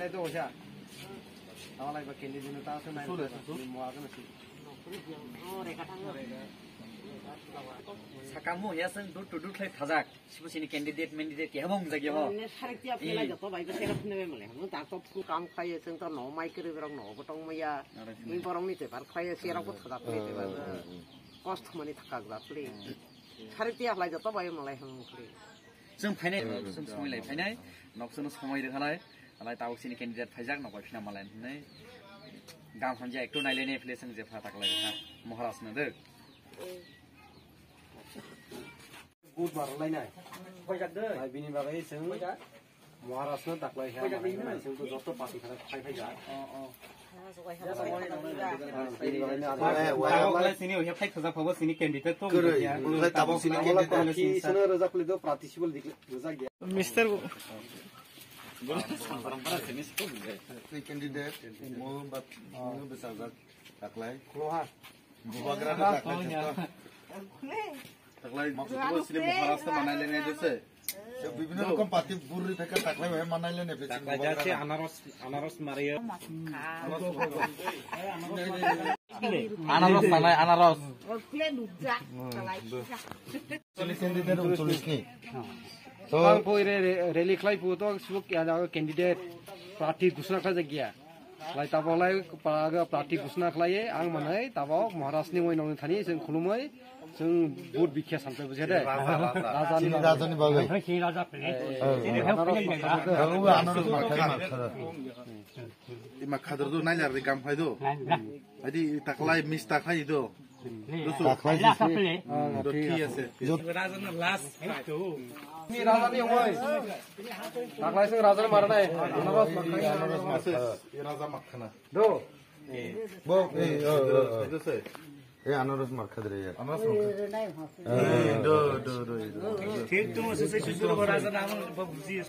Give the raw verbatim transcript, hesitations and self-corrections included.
Itu usia. Tawa lai ba candidate ta se nai. Sure, sure. Mo akan si. Sakamo ya seng dur to dur khlai thajak. Sibo sini candidate, mandidate ya bong jagya ho. Ne sarik tiya phelai joto bai ba sera phne male. Mo ta to phu kam khlai seng to no mai kri rok no bo tong maya. Ni borong ni te par khlai sera ko thajak khlai te ba. Kost mani thakak jak khlai. Sarik tiya khlai joto bai malai hang khlai. Chwng phainai, chwng somoi lai phainai, nok chwngno somoi rwkhalai, alai tabuk chini candidate phaijak, nok bai phina malai hinwi. Gam hamjak ekto nailainai phile chwng jepha taklai ha, Maharaj no de. Good bar lai nai. Phaijak de. Ai bini bagwi chwng Maharaj no taklai ha, malai hinwi chwng to joto party khana phai phaijak. Oh, oh. Tabok le sini oya phai khajak phabo sini candidate to. Kwrwi, oya. Oya tabok sini candidate. Ki sini rwjak le do practice bol dik rwjak ya. Mister Sini candidate, mo bat, mo besajak taklai. Khloha. Bubagra no taklai. Taklai, mo sini Maharaj to manai le nai do se. Bibhinno rokom party burri theke taklai bai manai le ne. Taklai jase anaros, anaros mariyo. Anaros nanai, anaros. Cholish candidate, cholish ni. To ang poi re, re, rally khlai pu to sibuk ya jaga candidate prarthi ghosna khlai jak ya. Lai tabo lai pra-, prarthi ghosna khlai ang manai tabo Maharaj ni moi nong thani seng khulumoi. Chwng vote bikhe sampai bujhe de. Raja, raja. Raja ni chini raja ni bagwi. Chini raja pele. Eh, chini raja pele. Raja ni bagwi. Ima khadar do nailar de gam phai do. Adi taklai mis taklai do. Taklai raja pele. Do thik ase. Raja na last. Ni raja ni oi. Taklai sing raja ni maranai. Anaros makhana. Anaros makhana. Raja makhana. Do. Bo, eh, oh, oh, oh. Itu sih. Eh, anaros markha dre yar. Anaros markha. Eh, do, do, do, do. Thik to se se shuru kora sa na, hum to bujhi.